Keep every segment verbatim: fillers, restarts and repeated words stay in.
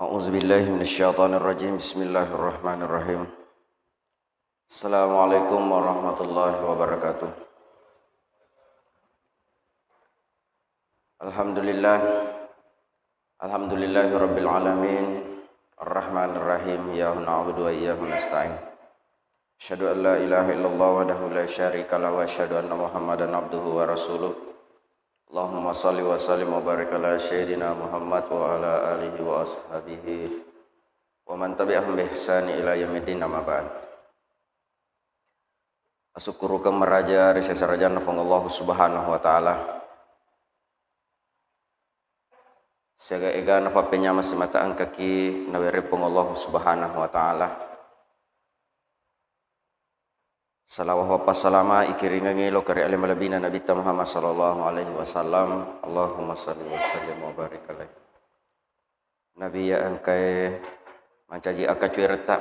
أعوذ بالله من الشيطان الرجيم. بسم الله الرحمن الرحيم. السلام عليكم ورحمة الله وبركاته. الحمد لله. الحمد لله رب العالمين. الرحمن الرحيم. إياه نعبد وإياه نستعين. أشهد أن لا إله إلا الله وحده لا شريك له، وأشهد أن محمدا عبده ورسوله. اللهم صل وسلم وبارك على سيدنا محمد وعلى آله وأصحابه ومن تبعهم بإحسان إلى يوم الدين، أما بعد. Asukkurukeng maraja ri sesarajanna Puang Allahu Subhanahu wa Ta'ala. Siaga ega napappenyameng simata engkaki nawereng Puang Allahu Subhanahu wa Ta'ala. Salawat wappassalama ikiringengi lao ri ale malebbina Nabitta Muhammad sallallahu alaihi wasallam. Allahumma salli wa sallim wa barik alaihi. Nabi iya engkae mancaji akkacueretta.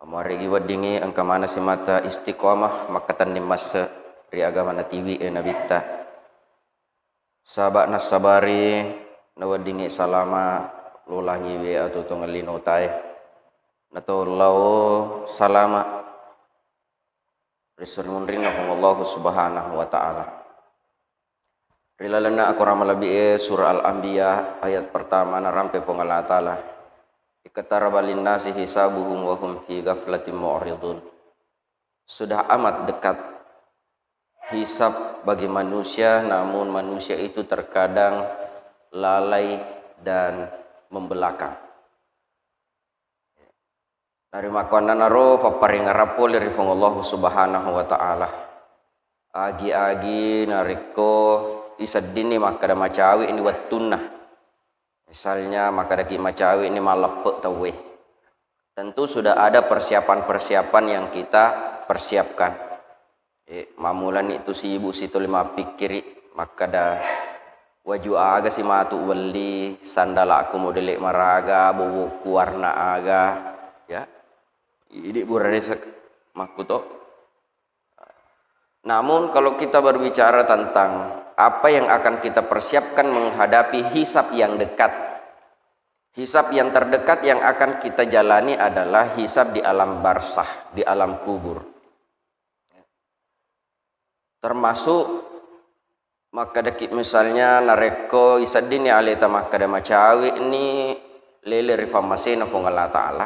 Amuaregi weddingngi engka maneng simata istiqomah makkatenning masse ri agama natiwi e Nabitta. Saba' nassabari naweddingngi salama lo langiwi atuo tongeng linotae. Nato lao salama ri suri munrinna Puang Allahu Subhanahu wa Ta'ala. Ri lalenna akorang malebbi e, Surah Al-Anbiya, ayat pertama, narampe Puang Allah Ta'ala, "Iqtaraba linnasi hisabuhum wa hum fi ghaflatin mu'ridun." Sudah amat dekat hisab bagi manusia, namun manusia itu terkadang lalai dan membelakang. Narimakkuannanaro papparingerang pole ri Puang Allahu Subhanahu wa Ta'ala. Agi-agi narekko iseddinni makkeda macawe'ni wettunna. Misalnya makkedaki macawe'ni malleppe tauwe. Tentu sudah ada persiapan-persiapan yang kita persiapkan. Eh, mammulani tu sibuk situli mappikkiri, makkeda, "Waju aga si matu uwelli, sandalakku modele maraga, bowokku warna aga," ya. Idi burane sek-, makkuto. Namun kalau kita berbicara tentang apa yang akan kita persiapkan menghadapi hisab yang dekat, hisab yang terdekat yang akan kita jalani adalah hisab di alam barzah, di alam kubur. Termasuk makkedaki misalnya narekko iseddinni aleta makkeda macawe'ni lele ri fammasena Puang Allah Ta'ala,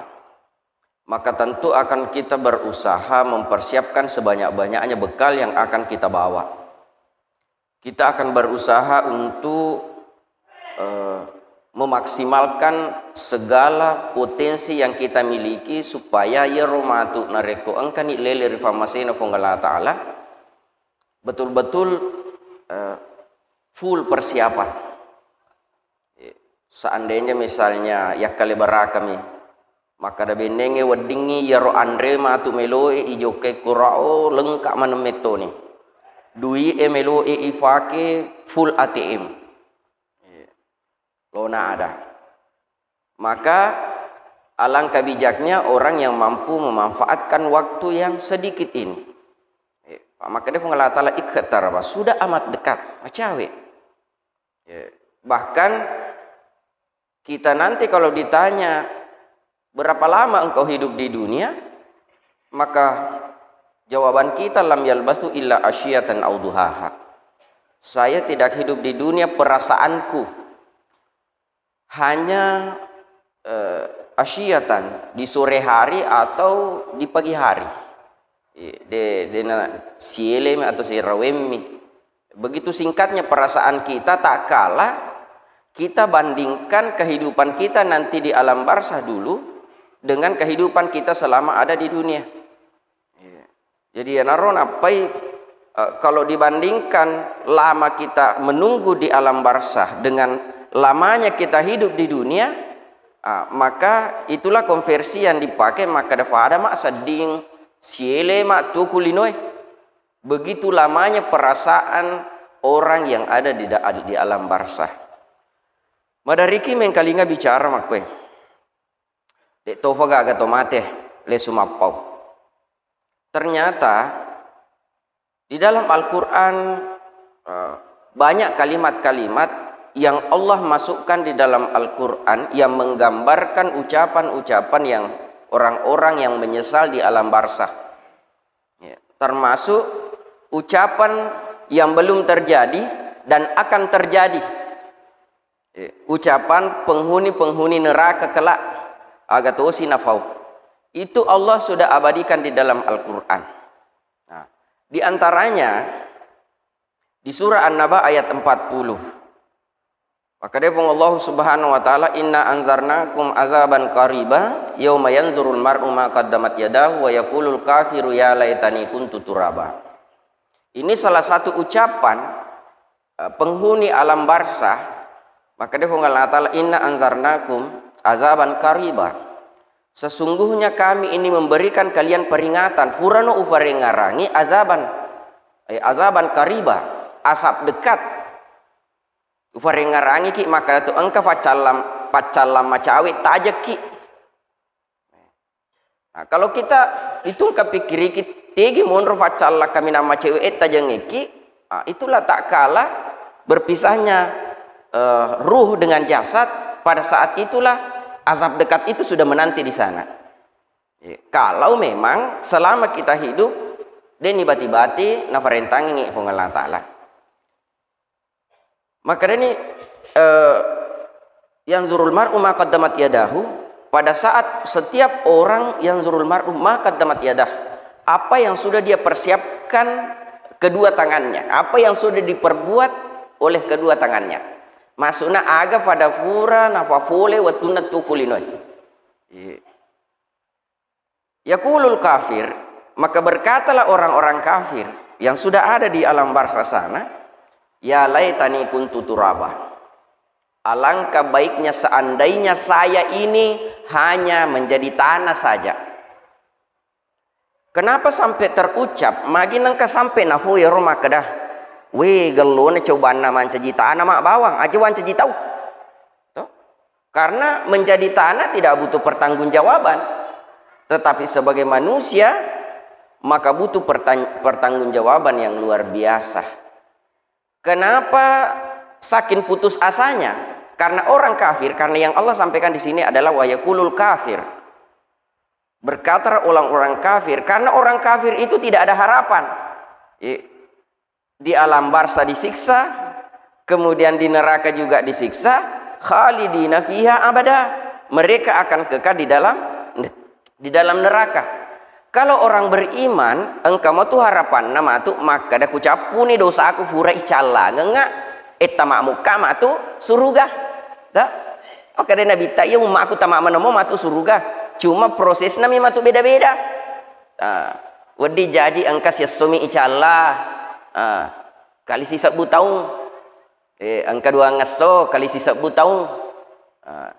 maka tentu akan kita berusaha mempersiapkan sebanyak-banyaknya bekal yang akan kita bawa. Kita akan berusaha untuk, eh, memaksimalkan segala potensi yang kita miliki supaya iyaro matu narekko engkani lele ri fammasena Puang Allah Ta'ala, betul-betul, eh, full persiapan. Seandainya misalnya yakkalebarakami, makkeda bennengnge weddingngi iyaro anre matu meloe ijokkai kura, oh, lengka maneng mettoni. Dui'e meloe ifake full A T M. Lona ada. Maka alangkah bijaknya orang yang mampu memanfaatkan waktu yang sedikit ini. Eh, makkeda Puang Allah Ta'ala, "Iqtaraba," sudah amat dekat, macawe. Ya, bahkan kita nanti kalau ditanya, "Berapa lama engkau hidup di dunia?" Maka jawaban kita, "Lam yalbasu illa asyiyatan au duhaha." Saya tidak hidup di dunia, perasaanku hanya, eh, asyiyatan, di sore hari atau di pagi hari. Iya, de-, dena sielemi atau sirawemmi. Begitu singkatnya perasaan kita, tak kala kita bandingkan kehidupan kita nanti di alam barzah dulu dengan kehidupan kita selama ada di dunia. Iya. Jadi, iyanaro nappai, eh, kalau dibandingkan lama kita menunggu di alam barzah dengan lamanya kita hidup di dunia, ah, maka itulah konversi yang dipakai, makkeda fada ma sedding siele ma tuku linoe. Begitu lamanya perasaan orang yang ada di da-, di alam barzah. Madariki mengkalinga bicara makkoe. De' tofa gaga to mate, lesu mappau. Ternyata di dalam Al-Quran, eh, banyak kalimat-kalimat yang Allah masukkan di dalam Al-Quran yang menggambarkan ucapan-ucapan yang orang-orang yang menyesal di alam barzah. Ya, termasuk ucapan yang belum terjadi dan akan terjadi. Ya, ucapan penghuni-penghuni neraka kelak, aga tosi nafau. Itu Allah sudah abadikan di dalam Al-Quran. Nah, di antaranya di surah An-Naba ayat empat puluh. Makkeda Puang Allah Subhanahu wa Ta'ala, "Inna anzarnakum azaban qariba, yauma yanzurul mar'u ma qaddamat yadahu wa yaqulul kafiru ya laitani kuntu turaba." Ini salah satu ucapan, eh, penghuni alam barzah. Makkeda Puang Allah Ta'ala, "Inna anzarnakum azaban qariba." Sesungguhnya kami ini memberikan kalian peringatan, furano ufarengarangi azaban, eh, azaban qariba, azab dekat. Ufarengarangiki makkeda tu engka faccallam-, faccallang macawe tajekki. Nah, kalau kita itu engka pikkiriki, tegi monro faccallang kaminang macawe e tajengekki, ah, itulah tak kalah berpisahnya, eh, ruh dengan jasad. Pada saat itulah azab dekat itu sudah menanti di sana. Ya, kalau memang selama kita hidup, deni bati-bati nafarentangi Puang Allah Ta'ala. Makanya ini, eh, yanzurul mar'u ma qaddamat yadahu, pada saat setiap orang yanzurul mar'u ma qaddamat yadah, apa yang sudah dia persiapkan kedua tangannya, apa yang sudah diperbuat oleh kedua tangannya. Maksudna aga pada fura nafapole wettunna tuku linoe. Iya. Yaqulul kafir, maka berkatalah orang-orang kafir yang sudah ada di alam barzah sana, "Ya laitani kuntu turaba." Alangkah baiknya seandainya saya ini hanya menjadi tanah saja. Kenapa sampai terucap? Magi nengka sampai nafo iyaro makkeda, "We, gellona cobanna mancaji tanah mak bawang, aja wancaji tau." Toh? Karena menjadi tanah tidak butuh pertanggungjawaban. Tetapi sebagai manusia, maka butuh pertan-, pertanggungjawaban yang luar biasa. Kenapa saking putus asanya? Karena orang kafir, karena yang Allah sampaikan di sini adalah wa yaqulul kafir. Berkata orang-orang kafir, karena orang kafir itu tidak ada harapan. I-, di alam barzah disiksa, kemudian di neraka juga disiksa, khalidina fiha abada. Mereka akan kekal di dalam, di dalam neraka. Kalau orang beriman, engka matu harapanna matu makkeda, "Kucappuni dosaku pura icallangengnga, etta mammukka matu suruga." Ta? Makkeda Nabitta, "Iya ummaku tama manemmo matu suruga. Cuma prosesna mi matu beda-beda." Ah, wedding jaji engka siessomi icalla. Ah, kali sisebbu taung. Eh, engka duangesso kali sisebbu taung. Ah,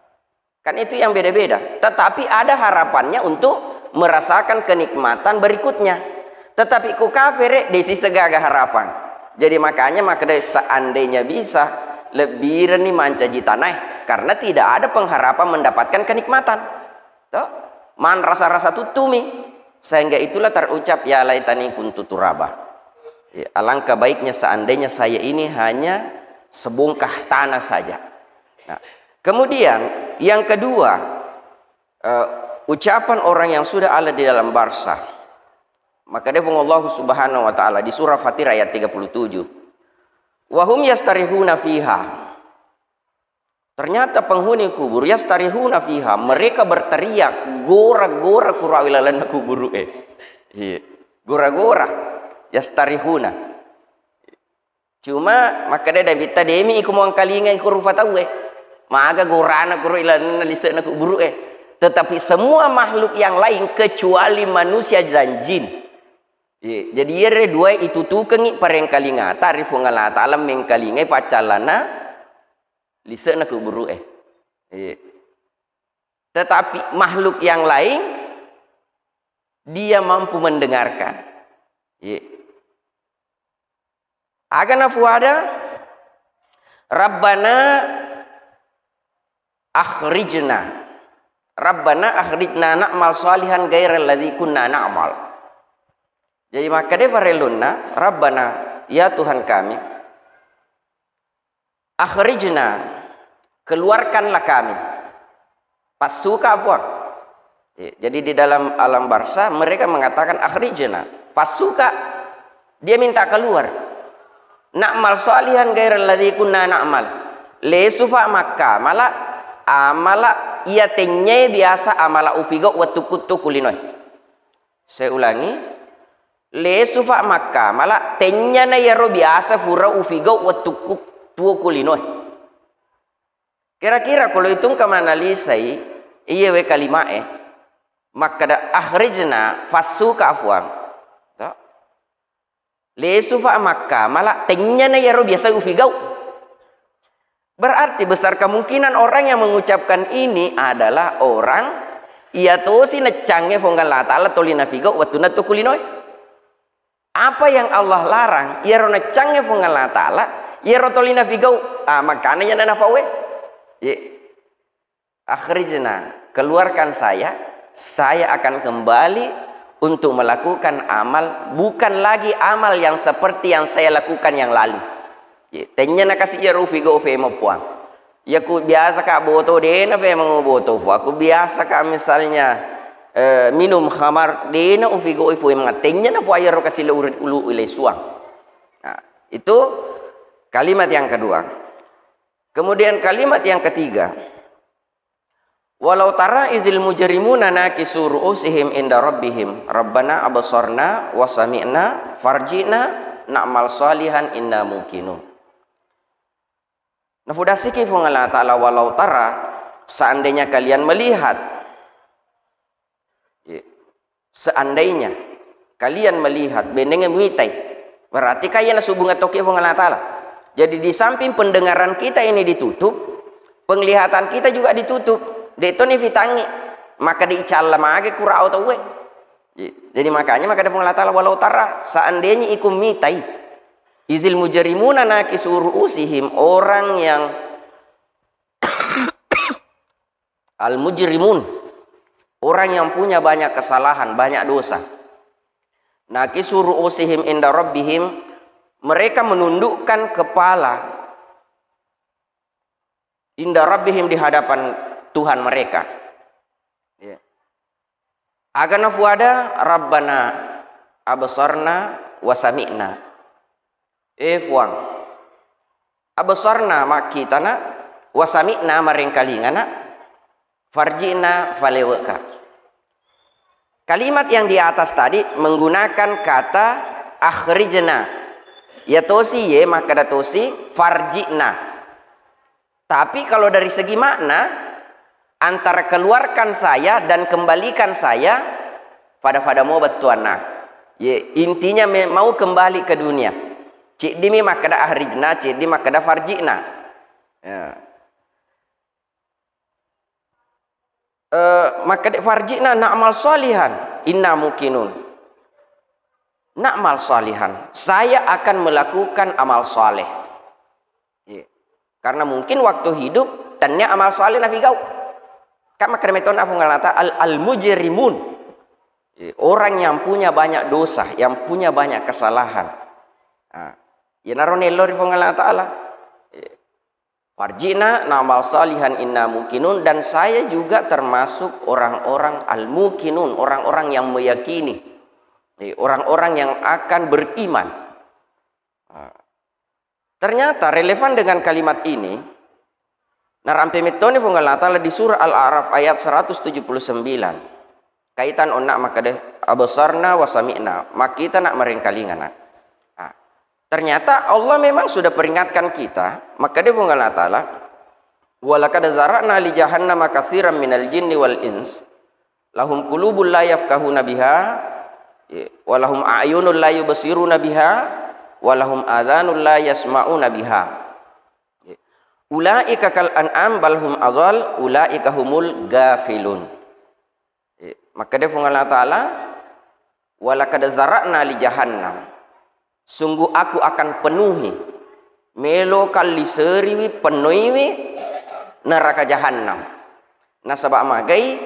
kan itu yang beda-beda. Tetapi ada harapannya untuk merasakan kenikmatan berikutnya. Tetapi ku kafir, eh, desi segaga harapan. Jadi makanya makkeda seandainya bisa, lebbirenni mancaji tanah, karena tidak ada pengharapan mendapatkan kenikmatan. Toh? Man rasa-rasa tuttumi. Sehingga itulah terucap, "Ya laitani kuntu turaba." Ya, alangkah baiknya seandainya saya ini hanya sebongkah tanah saja. Nah, kemudian yang kedua, eh, ucapan orang yang sudah ada di dalam barzah. Makkeda Puang Allah Subhanahu wa Ta'ala di surah Fatir ayat tiga puluh tujuh, "Wa hum yastarihuna fiha." Ternyata penghuni kubur, yastarihuna fiha, mereka berteriak gora-gora kuro ilalenna kuburu e. Iya. Gora-gora, yastarihuna. Cuma makkeda Nabitta, "Demi iku muangkalinga iku rupa tauwe. Maga gorana kuro ilalenna lise'na kuburu e." Tetapi semua makhluk yang lain kecuali manusia dan jin. Iya. Jadi iyere dua itutukengi parengkalingata ri Puang Allah Ta'ala, mengkalingai paccallanna lise'na kuburu e. Iya. Tetapi makhluk yang lain, dia mampu mendengarkan. Iya. Aga nafuada, "Rabbana akhrijna. Rabbana akhrijna na'mal salihan ghairal ladzi kunna na'mal." Jadi makkeda farellunna, "Rabbana, ya Tuhan kami, "Akhrijna, keluarkanlah kami." Passuka, Puang. Ya, jadi di dalam alam barzah mereka mengatakan, "Akhrijna, passuka." Dia minta keluar. "Na'mal shalihan ghairal ladzi kunna na'mal." Lesufa makkamala amala iya tennyai biasa amala upigau wettukku tuo ku linoe. Saya ulangi, lesufa makkamala tennyana iyaro biasa fura upigau wettukku tuo ku linoe. Kira-kira kalau itungka manalisai iyewe kalimae, makkeda, "Akhrijna, fassuka, Puang." To? Lesufa makkamala tennyana iyaro biasa upigau. Berarti besar kemungkinan orang yang mengucapkan ini adalah orang iya tosi neccangnge Puang Allah Ta'ala toli napigau wettunna tuo ku linoe. Apa yang Allah larang, iyaro neccangnge Puang Allah Ta'ala, iyaro toli napigau, ah, makkana iyana napaue. Ye. "Akhrijna, keluarkan saya, saya akan kembali untuk melakukan amal, bukan lagi amal yang seperti yang saya lakukan yang lalu." Ye, tennyana kasi iyaro upigau femo, Puang. Iya ku biasa ka boto, dena femo boto, Puang. Ku biasa ka misalnya, eh, minum khamar, dena upigau, Puang, tennyana, Puang, iyaro kasi ulu, ulu lesuang. Nah, itu kalimat yang kedua. Kemudian kalimat yang ketiga, "Walau tara izil mujrimuna nakisu ru'usihim inda rabbihim, rabbana absarna wa sami'na farji'na na'mal salihan inna muqinun." Nafudassiki Puang Allah Ta'ala, "Walau tara, seandainya kalian melihat." Iya. "Seandainya kalian melihat," benengnge muitai. Berarti kaya nasubungan toki Puang Allah Ta'ala. Jadi di samping pendengaran kita ini ditutup, penglihatan kita juga ditutup. De' toni fitangngi, maka dicalla mage kurao tauwe. Jadi makanya maka ada Puang Allah Ta'ala, "Walau tara, seandainya iku mitai, izil mujrimuna nakisu ru'usihim, orang yang al-mujrimun, orang yang punya banyak kesalahan, banyak dosa. Nakisu ru'usihim inda rabbihim, mereka menundukkan kepala inda rabbihim, di hadapan Tuhan mereka." Ya. Aga nafuada, "Rabbana absarna wa sami'na." Eh, Puang, absarna makkitana, wa sami'na marengkalingana, farji'na faleweka. Kalimat yang di atas tadi menggunakan kata akhrijna. Ya tosi ye makkeda tosi farji'na. Tapi kalau dari segi makna, antara keluarkan saya dan kembalikan saya, pada-pada mo bettuanna. Ye, intinya me-, mau kembali ke dunia. Ciddimi makkeda akhrijna, ciddi makkeda farji'na. Ya. Eh, makkeda farji'na na'mal salihan, inna muqinun. Na'mal salihan, saya akan melakukan amal saleh. Iya. Karena mungkin waktu hidup tennia amal saleh napigau. Kan makkeda metona Puang Allah Ta'ala, al-, al-mujrimun. Iya, orang yang punya banyak dosa, yang punya banyak kesalahan. Nah, iyanaro naello ri Puang Allah Ta'ala. Iya. Farji'na na'mal salihan inna muqinun, dan saya juga termasuk orang-orang al-muqinun, orang-orang yang meyakini. Iya, orang-orang yang akan beriman. Nah, ternyata relevan dengan kalimat ini, narampe mettoni Puang Allah Ta'ala di surah Al-A'raf ayat seratus tujuh puluh sembilan. Kaitan onna makkeda, "Absarna wa sami'na," makkitana, marengkalingana. Nah, ternyata Allah memang sudah peringatkan kita, makkeda Puang Allah Ta'ala, "Wa laqad zara'na li jahannama katsiran minal jinni wal ins." Lahum qulubun la yafqahuna biha, ya, wa lahum a'yunun la yubsiruna biha, wa lahum adhanun la yasma'una biha. Ya. Ulaika kal an'am bal hum adhal, ulaika humul ghafilun. Ya. Makkeda Puang Allah Ta'ala, "Wa laqad zara'na li jahannam." Sungguh Aku akan penuhi, meloka liseriwi, penuhiwi neraka jahannam. Nasaba magai,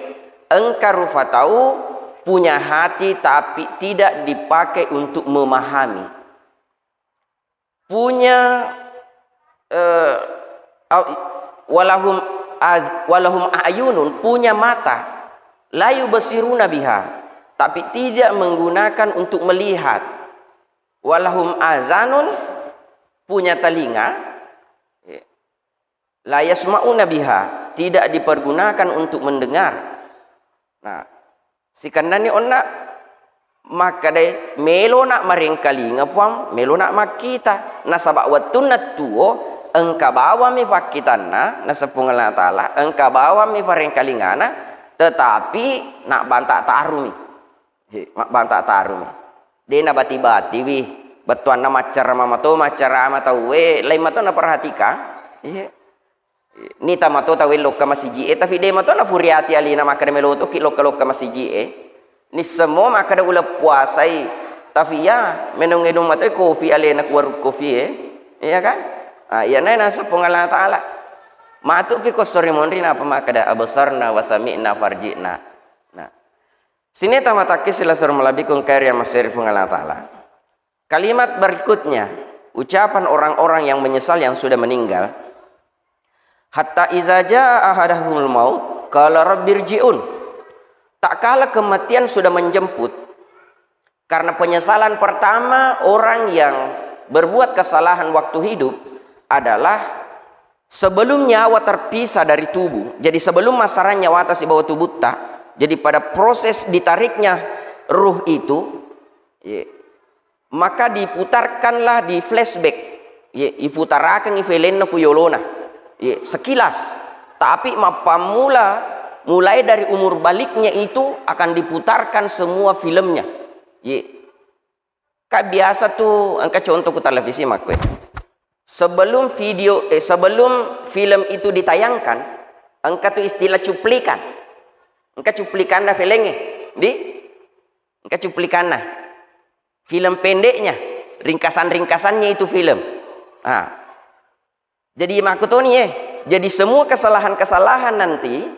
engka rupa tau punya hati tapi tidak dipakai untuk memahami. Punya, eh, Au-, walahum az-, walahum a'yunun, punya mata, la yubsiruna biha, tapi tidak menggunakan untuk melihat. Walahum azanun, punya telinga, la yasma'una biha, tidak dipergunakan untuk mendengar. Nah, sikennani onna makkedai, melona marengkalinga Puang, melona makkita. Nasaba wettunna tuo engka bawammi pakkitanna naseng Puang Allah Ta'ala, engka bawammi parengkalingana, tetapi nabbanta tarumi. He, mabbanta tarumi. De nabati-batiwi, bettuanna maccarama mato, maccarama tauwe, lain mato naperhatikang. Iya. Nita mato tauwe lokka masiji e, tapi de mato nafuriati alina makkeda melo toki lokka-lokka masiji e. Nissemo makkeda uleng puasai, tapi ya menung-ngenung mato kopi alena ku warung kopi e. Iya kan? Ah, iya nai naseng Puang Allah Ta'ala. Matu pi ko sori monri napa makkeda absarna wa sami'na farji'na. Nah. Sininna tamatakki silessureng malebbiku engkae ri amase'ri Puang Allah Ta'ala. Kalimat berikutnya, ucapan orang-orang yang menyesal yang sudah meninggal, "Hatta iza jaa ahadahumul maut, qala rabbirji'un." Tak kala kematian sudah menjemput, karena penyesalan pertama orang yang berbuat kesalahan waktu hidup adalah sebelum nyawa terpisah dari tubuh. Jadi sebelum massarang nyawata sibawa tubutta, jadi pada proses ditariknya ruh itu, ye, maka diputarkanlah, di flashback, ye, iputarakengngi filmna ku yolona, ye, sekilas. Tapi mappammula, mulai dari umur baliknya itu akan diputarkan semua filmnya. Ye. Kan biasa tu engka contoh ku televisi makkue. Sebelum video, eh, sebelum film itu ditayangkan, engka tu istilah cuplikan. Engka cuplikanna filmnya, di? Engka cuplikanna. Film pendeknya, ringkasan-ringkasannya itu film. Ah. Jadi makkutoni, eh. Jadi semua kesalahan-kesalahan nanti,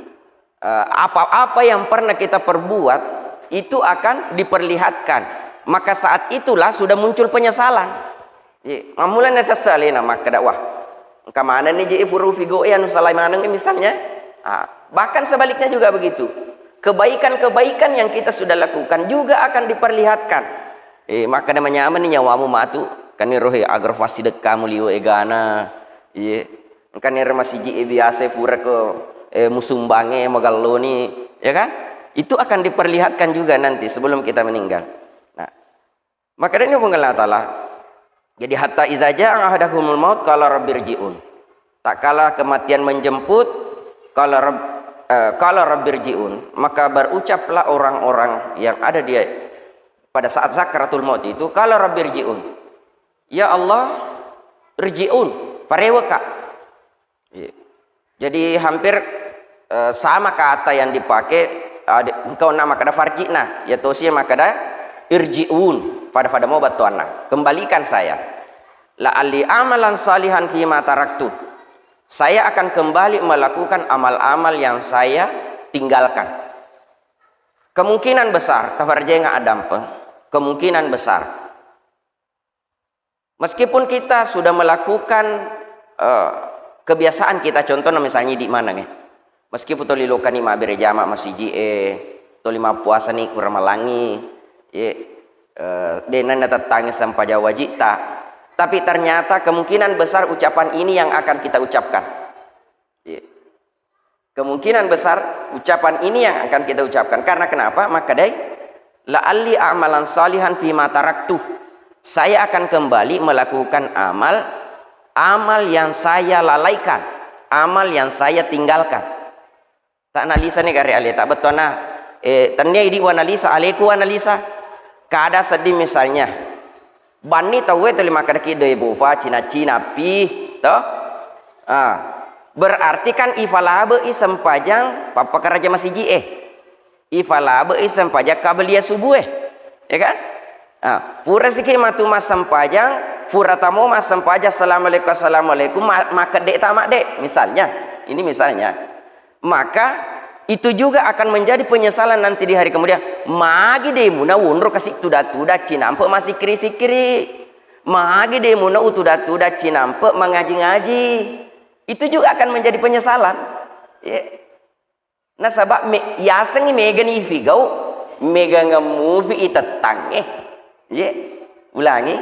eh, apa-apa yang pernah kita perbuat itu akan diperlihatkan. Maka saat itulah sudah muncul penyesalan. Iya, mammulana sessalena makkeda, "Wah, engka manenni je pura upigo e anu salai maneng," misalnya. Ah, bahkan sebaliknya juga begitu. Kebaikan-kebaikan yang kita sudah lakukan juga akan diperlihatkan. Eh, makkeda manyameng ni nyawamu matu, kan rohe agar fassidekkamu liwe egana. Iya. Engkani ero masiji e biasa pura ko, eh, musumbange magalloni, ya kan? Itu akan diperlihatkan juga nanti sebelum kita meninggal. Nah, makanya Puang Allah Ta'ala, jadi hatta iza jaa ahadahumul maut qala rabbirji'un. Tak kala kematian menjemput, qala rabb-, eh, qala rabbirji'un, maka berucaplah orang-orang yang ada di, pada saat sakaratul maut itu, qala rabbirji'un. Ya Allah, rji'un, pareweka. Iya. Jadi hampir, eh, sama kata yang dipakai, eh, di-, engkau na makkeda farji'na, ya tosi makkeda irji'un, pada-pada mau battuanna. Kembalikan saya. La'alli amalan salihan fima taraktu. Saya akan kembali melakukan amal-amal yang saya tinggalkan. Kemungkinan besar, tafarjenga adampeng, kemungkinan besar meskipun kita sudah melakukan, eh, kebiasaan kita, contohnya misalnya di mana, eh? Meskipun toli lokani mabbere jama masiji e, toli mappuasani kurang malangi, ye, eh, denna natettangi sempajang wajikta. Tapi ternyata kemungkinan besar ucapan ini yang akan kita ucapkan. Ye. Kemungkinan besar ucapan ini yang akan kita ucapkan. Karena kenapa? Makkedai, "La'alli a'malan salihan fima taraktu." Saya akan kembali melakukan amal, amal yang saya lalaikan, amal yang saya tinggalkan. Tak nalisa ni gare ale, tak bettuanna, eh, tennia idi wanalisa, aleku wanalisa. Kada seddi misalnya, Banni tauwe tuli makkedaki, "Doi bofa, cina-cina pi," to? Ah, berarti kan ifalabe'i sempajang pappakaraja masiji e. Ifalabe'i sempajang kabelia subuh e. Ya kan? Ah, pura siki matu massempajang, pura tamo massempajang, "Assalamualaikum, assalamualaikum," ma-, makkedde tamadde. Misalnya, ini misalnya. Maka itu juga akan menjadi penyesalan nanti di hari kemudian. Magi de muna wonro kasi tuda-tuda cinampe masikiri-sikiri. Magi de muna utuda-tuda cinampe mangaji-ngaji. Itu juga akan menjadi penyesalan. Ya. Nasaba me-, yasengngi megani ifigau, megangemmufi itettangnge. Ye, ulangi,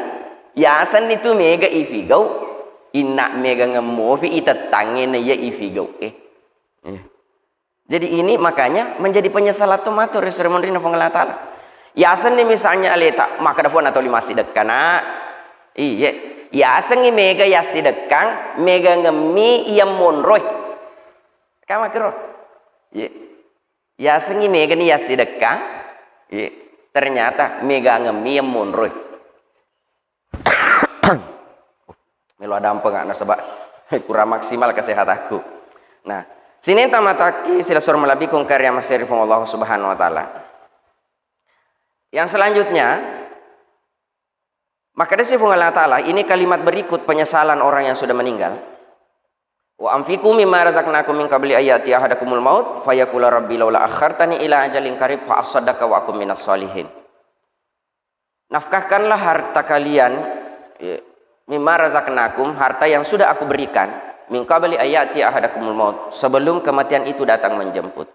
yasenni tu mega ifigau, inna megangemmufi itettangnge na iya ifigau e. Ye. Jadi ini makanya menjadi penyesalan tu matu ri sore monrina Puang Allah Ta'ala. Yasenni misalnya aleta, makkeda Puang na toli massidekkana. Iye, yasengngi mega yassidekkang, megangemmi iya monroe. Kama kero. Ye. Yasengngi megani yassidekkang, ye, ternyata megangemmi iya monroe. Melo adampeng nasaba kurang maksimal kesehatanku. Nah, sininna mataki silessureng malebbiku karya maseri Puang Allah Subhanahu wa Ta'ala. Yang selanjutnya, makkedasi Puang Allah Ta'ala, ini kalimat berikut penyesalan orang yang sudah meninggal. "Wa anfiqu mimma razaqnakum min qabli an ya'tiya ahadakumul maut fayaqula rabbi laula akhartani ila ajalin qarib fa asaddaqa wa akum minas shalihin." Nafkahkanlah harta kalian, ya, mimma razaqnakum, harta yang sudah aku berikan, min qabli an ya'tiya ahadakumul maut, sebelum kematian itu datang menjemput.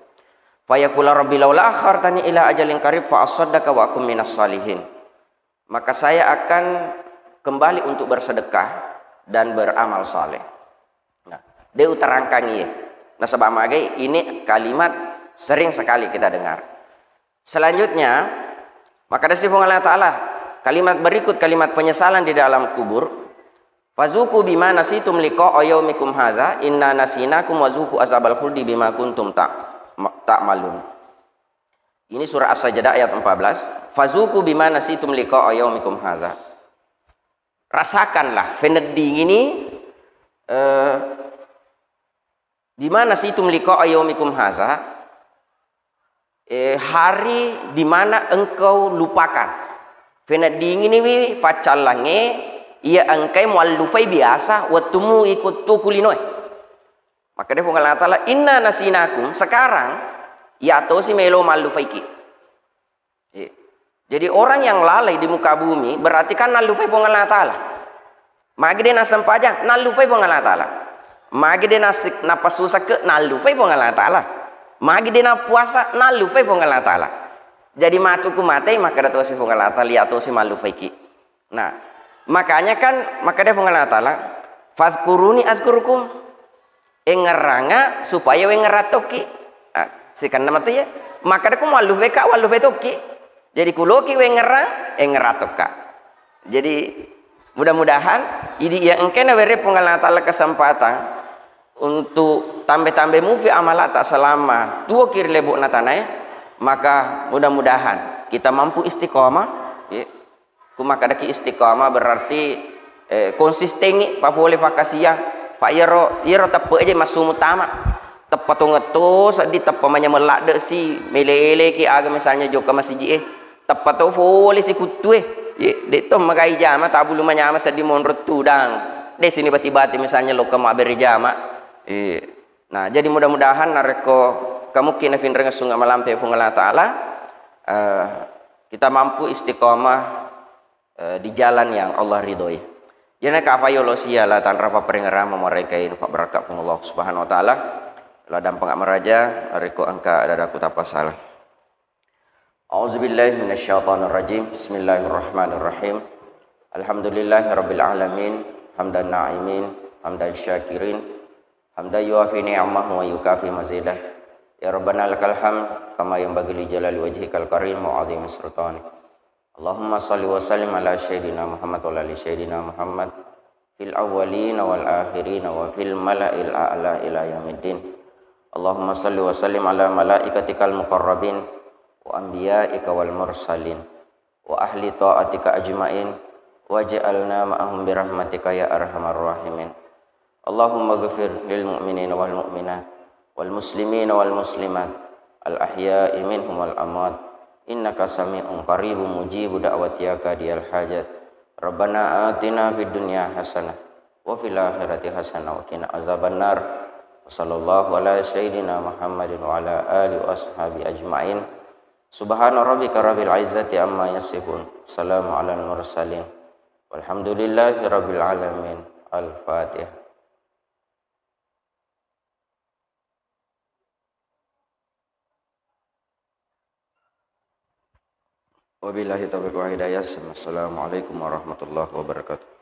Fayaqula rabbi laula akhartani ila ajalin qarib fa asaddaqa wa akum minas shalihin. Maka saya akan kembali untuk bersedekah dan beramal saleh. Nah, de uterangkangi ye. Nasaba magai ini kalimat sering sekali kita dengar. Selanjutnya, makkedasi Puang Allah Ta'ala, kalimat berikut kalimat penyesalan di dalam kubur. "Fazuqu bima nasitum liqa'a yaumikum haza, inna nasinakum wa zuqu azabal khuldi bima kuntum ta-, ta'malun." Ini surah As-Sajdah ayat empat belas. "Fazuqu bima nasitum liqa'a yaumikum haza." Rasakanlah, feneddingini, eh, bima nasitum liqa'a yaumikum haza, eh, hari di mana engkau lupakan. Feneddinginiwi paccallangnge iya engkai muallufai biasa wettumu iko tu kulinoe. Makkeda Puang Allah Ta'ala, "Inna nasinakum," sekarang iya tosi melo mallufaiki. Iya. Jadi orang yang lalai di muka bumi berarti kan nallufai Puang Allah Ta'ala. Magi de nassempajang, nallufai Puang Allah Ta'ala. Magi de nas-, napassusakke, nallufai Puang Allah Ta'ala. Magi de nappuasa, nallufai Puang Allah Ta'ala. Jadi matuku matei, makkeda tosi Puang Allah Ta'ala, iya tosi mallufaiki. Nah, makanya kan makkeda Puang Allah Ta'ala, "Fazkuruni azkurkum." Engngerranga supaya wengngerang tokki. Ah, sikenna matu ya. Makkeda ku muallufeka, wallufai tokki. Jadi kuloki wengngerrang, engngerang tokka. Jadi mudah-mudahan idi iya engkae nawereng Puang Allah Ta'ala kesempatan untuk tambe-tambe mufi amalata selama tuoki ri lebo'na tanae, maka mudah-mudahan kita mampu istiqomah, ya. Ku makkedaki istiqamah berarti, eh, konsistengngi papole fakkasiang. Pa iyaro, iyaro teppe aja massumu tama. Teppa tongetto seddi, teppa manyameng ladde si, mele-eleki aga misalnya jokka masiji e. Teppa to pole si kuttue. Ye, de to magai jama, tabulu manyama seddi monro tudang. De sini bati-bati misalnya lokka mabbere jama. Iya. Nah, jadi mudah-mudahan narekko kamukki nafinreng sunga malampe Puang Allah Ta'ala, eh, kita mampu istiqamah, eh, di jalan yang Allah ridhoi. Jana kapa yolo sia la tanra papparengerang mamorekai pabbarakka Puang Allah Subhanahu wa Ta'ala. La dampeng maraja, narekko engka ada-ada ku tapasala. A'udzubillahi minasyaitonirrajim. Bismillahirrahmanirrahim. Alhamdulillahirabbil alamin. Hamdan na'imin, hamdan syakirin, hamdan yuwafi ni'amahu wa yukafi mazidah. Ya Rabbana lakal hamd, kama yanbaghi li jalali wajhikal karim wa azimi sultanik. Allahumma salli wa sallim ala sayyidina Muhammad wa ala ali sayyidina Muhammad fil awwalina wal akhirina wa fil mala'il a'la ila yaumiddin. Allahumma salli wa sallim ala malaikatikal muqarrabin wa anbiyaika wal mursalin wa ahli ta'atika ajmain waj'alna ma'ahum birahmatika ya arhamar rahimin. Allahumma ghfir lil mu'minina wal mu'minat wal muslimina wal muslimat al ahya'i minhum wal amwat innaka sami'un qaribun mujibu da'wati ya qadiyal hajat. Rabbana atina fid dunya hasanah wa fil akhirati hasanah wa qina azabannar. Wa sallallahu ala sayyidina Muhammadin wa ala alihi wa ashabihi ajmain. Subhana rabbika rabbil izzati amma yasifun. Salamun alal mursalin. Walhamdulillahi rabbil alamin. Al-Fatihah. Wabillahi taufiq wal hidayah. Assalamualaikum warahmatullahi wabarakatuh.